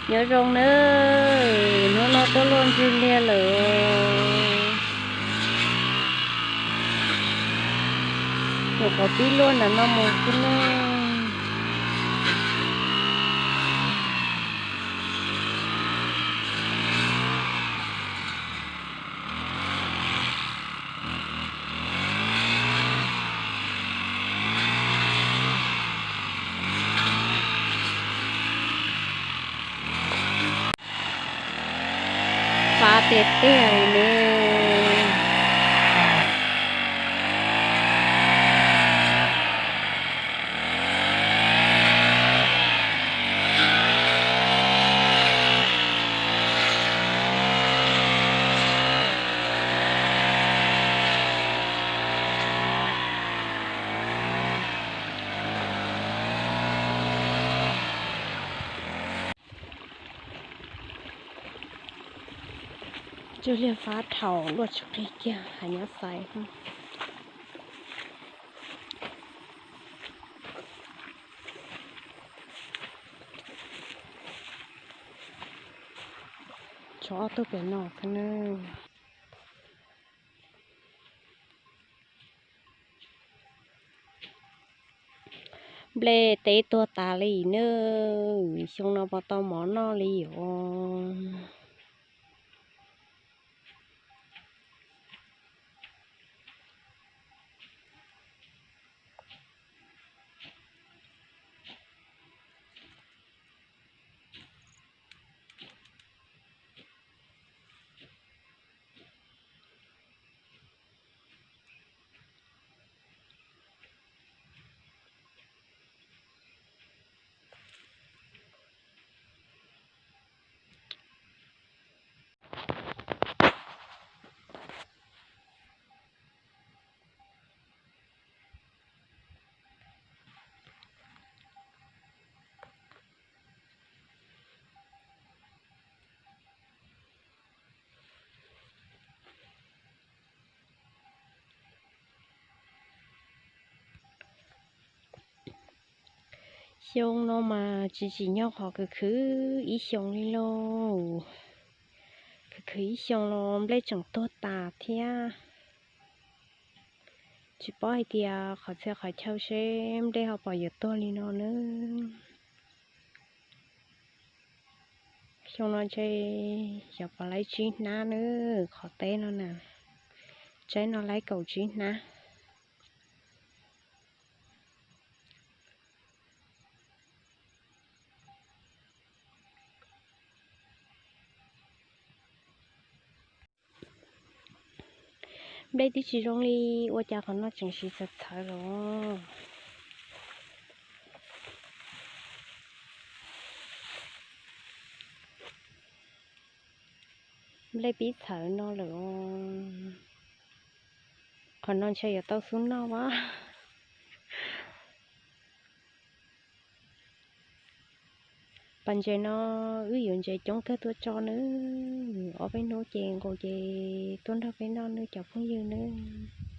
Nyob zoo nawb, hnub no tuaj luaj ntsig liag lawm. Nyuam qhuav pib luaj ntawm no mus xwb nawb. Fab tiag tiag li ne. Cog liag fab dhau luaj tsis qig kiag, hav nyob xaiv. Tshuav ob tug pem no xwb nawb. Nplej teb tuag tas li nawb, xyoo no puas tau mov noj li os. Xyoo no mas tsis tsim nyog qhov khwv khwv ib xyoos li lauj. Khwv khwv ib xyoos los nplej tseem tuag tas thiab. Tsis paub hais tias qhov txhia qhov chaw seb nplej ho pom yuav tuag li no nawb. Xyoo no ntshe xyov pom laib tsib hnab nawb, qhov teb no na. Tsaib no laib kaum tsib hnab. Nplej twb tsis zoo li, ua cas qhov no tseem siv txhawv txhawv los. Nplej pib txhawv no lawm. Qhov no ntshe yuav tau xub noj as. Pas ntses no wb yuav ntses coob kawg tuaj tso nawb. Ob peb hnub ces nqus ces tuaj nrog peb noj nawb cov phooj ywg nawb.